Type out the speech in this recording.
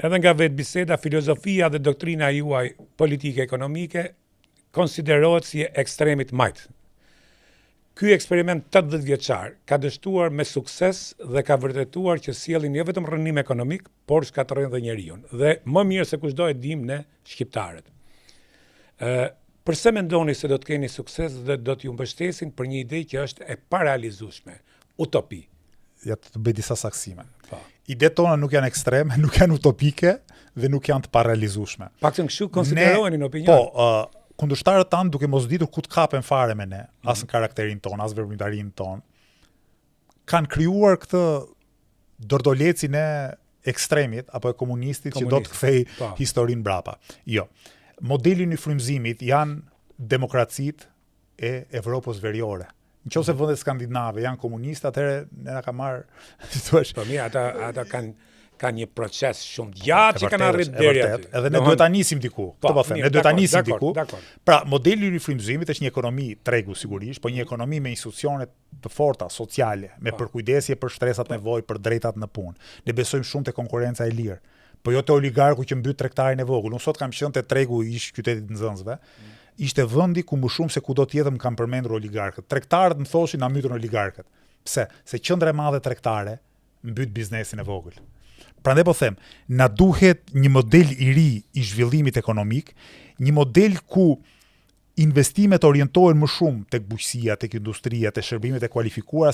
Edhe nga vetë biseda, filozofia dhe doktrina juaj politike ekonomike konsiderohet si e ekstremit majtë. Ky eksperiment 80 vjeçar ka dështuar me sukses dhe ka vërtetuar që sjellin jo vetëm rrënim ekonomik, por shkatërrojnë dhe njeriun. Dhe më mirë se kushdo e dim ne shqiptarët. Ë përse mendoni se do të keni sukses dhe do t'ju mbështesin për një ide që është e parealizueshme, utopi? Ja të bëj disa saksime. Po. Idetë tona nuk janë ekstreme, nuk janë utopike dhe nuk janë të parealizueshme. Paktën kështu konsideroheni në opinion. Po, uh, kundërshtarët tanë duke mos ditur ku të kapen fare me ne, as në karakterin tonë, as veprimtarinë tonë, kanë krijuar këtë dordolecin e ekstremit apo e komunistit që do të kthej Po. historinë mbrapa. Jo. Modeli i frymëzimit janë demokracitë e Evropës Veriore. Në qoftë se vendet skandinave janë komuniste, atëherë ne na ka marr, si thua, Po mirë, ata ata kanë kanë një proces shumë të gjatë që kanë vërtet arrit është, e deri vërtet. aty. Edhe ne duhet ta nisim diku. Po, Këtë po them, mirë, ne duhet ta dakor, nisim dakor, diku. dakor. Pra, modeli i frymëzimit është një ekonomi tregu sigurisht, po një ekonomi me institucione të forta sociale, me Po. përkujdesje për shtresat nevojë, për drejtat në punë. Ne besojmë shumë te konkurrenca e lirë. Po jo te oligarku që mbyt tregtarin e vogël. Unë sot kam qenë te tregu i ish qytetit nxënësve. Ishte vendi ku më shumë se kudo tjetër më kanë përmendur oligarkët. Tregtarët më thoshin na mbytën oligarkët. Pse? Se qendra e madhe tregtare mbyt biznesin e vogël. Prandaj po them, na duhet një model i ri i zhvillimit ekonomik, një model ku investimet orientohen më shumë tek bujqësia, tek industria, te shërbimet e kualifikuara.